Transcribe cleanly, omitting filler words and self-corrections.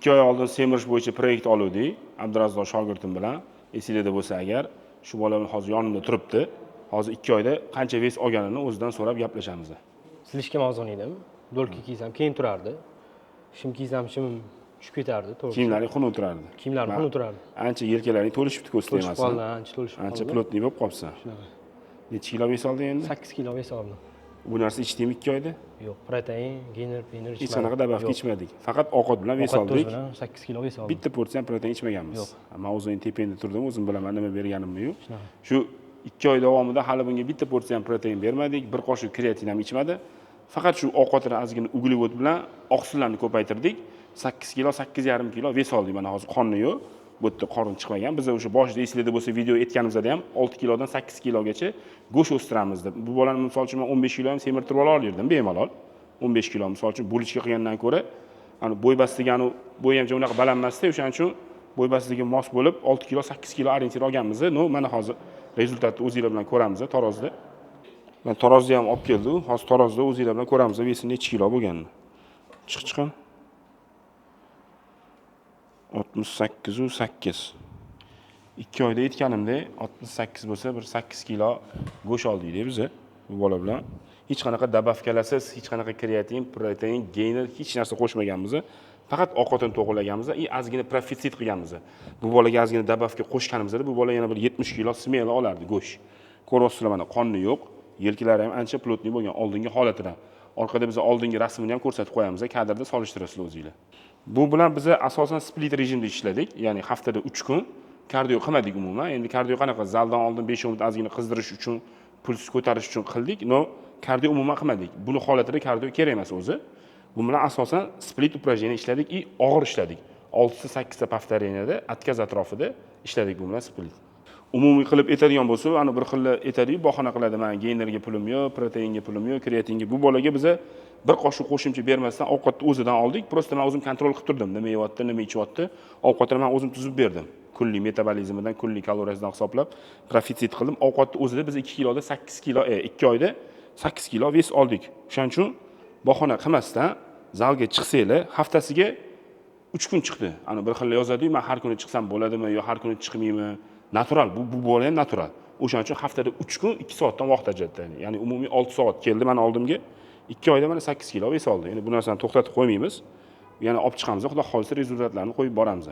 2 oy oldin semirish bo'yicha proyekt oluvdik Abdurazzoq shogirdim bilan. Esinglarda bo'lsa agar, shu bola hozir yonimda turibdi. Hozir 2 oyda qancha вес olganini o'zidan so'rab gaplashamiz. Слишком ozg'in edim. Долька kiysam keyin turardi, shim kiysam, shimim tushib ketardi, to'g'risi. Kiyimlaring xunuk turardi. Kiyimlarim xunuk turardi. Ancha yelkalaring to'lishibdi, ko'z To'lishib tegmasin. qoldi, ancha to'lishib Ancha qoldi. плотный bo'lib qolibsan. Shunaqa. Necha kilo вес olding endi? 8 kilo вес oldim. Bu narsa ichdingmi 2 oyda? Yo'q, protein, гейнер пейнер Hech ichmadim. qanaqa добавка Yo'q. ichmadik, faqat ovqat bilan вес Ovqat tuz oldik. bilan 8 kilo вес oldim. Bitta porsiya ham protein ichmaganmiz. Yo'q. Man o'zim tepangda turdim, o'zim bilaman nima berganimni. Shunaqa. Shu 2 oy davomida hali bunga bitta porsiya ham protein bermadik, bir qoshiq kreatin ham ichmadi. Faqat shu ovqatini ozgina углевод bilan oqsillarni ko'paytirdik. 8 kilo, 8,5 kilo вес oldik. Mana hozir qonni yo'q, bu yerda qorin chiqmagan. Biz o'sha boshida, esinglarda bo'lsa, video aytganimizda ham 6 kilodan 8 kilogacha go'sht o'stiramiz deb. Bu bolani, misol uchun, man 15 kilo ham semirtirib ola olardim bemalol. 15 kilo, misol uchun, булочка qilgandan ko'ra, ani bo'y bastigi, ani bo'yi ham unaqa baland emasda, o'shaning uchun bo'y bastiga mos bo'lib 6 kilo, 8 kilo ориентир olganmiz. Ну, mana hozir результат ni o'zinglar bilan ko'ramiz tarozida. Man tarozni ham olib keldi u. Hozir tarozida o'zinglar bilan ko'ramiz вес i necha kilo bo'lganini. Chiq, chiqin. 68,8. 2 oyda aytganimdek, 68 bo'lsa, bir 8 kilo go'sht oldikda biza bu bola bilan. Hech qanaqa добавка larsiz, hech qanaqa kreatin, protein, гейнер, hech narsa qo'shmaganmiz. Faqat ovqatini to'g'irlaganmiz и ozgina profitsit qilganmiz. Bu bolaga ozgina добавка qo'shganimizda, bu bola yana bir 70 kilo смело olardi go'sht. Ko'ryapsizlar, mana qonni yo'q, yelkalari ham ancha плотный bo'lgan oldingi holatidan. Orqada biz oldingi rasmini ham ko'rsatib qo'yamiz kadrda, solishtirasizlar o'zinglar. Bu bilan biza asosan сплит rejimda ishladik, ya'ni haftada 3 kun kardio qilmadik umuman. Endi kardio qanaqa? Zaldan oldin 5 minut ozgina qizdirish uchun, puls ko'tarish uchun qildik, но kardio umuman qilmadik. Buni holatida kardio kerak emas o'zi. Bu bilan asosan сплит упражнение ishladik и og'ir ishladik, oltita, sakkizta повторения da, отказ atrofida ishladik bu bilan сплит. Umumiy qilib aytadigan bo'lsa, ani bir xil aytadiyu, bahona qiladi: "Man гейнер ga pulim yo'q, proteinga pulim yo'q, kreatinga." Bu bolaga biza bir qoshiq qo'shimcha bermasdan ovqatni o'zidan oldik. Просто man o'zim контроль qilib turdim, nima yeyapti, nima ichyapti. Ovqatini man o'zim tuzib berdim, kunlik metabolizmidan, kunlik kaloriyasidan hisoblab profitsit qildim. Ovqatni o'zida biz 2 kiloda 8 kilo, 2 oyda 8 kilo вес oldik. O'shaning uchun bahona qilmasdan zalga chiqsanglar, haftasiga 3 kun chiqdi. Ani bir xil yozadiyu: "Man har kuni chiqsam bo'ladimi yo har kuni chiqmaymi?" Natural bu bola ham natural. O'shaning uchun haftada 3 kun 2 soatdan vaqt ajratdi, ya'ni umumiy 6 soat keldi mani oldimga. 2 oyda mana 8 kilo вес oldi. Endi bu narsani to'xtatib qo'ymaymiz, yana olib chiqamiz, xudo xohlasa, результат larni qo'yib boramiz.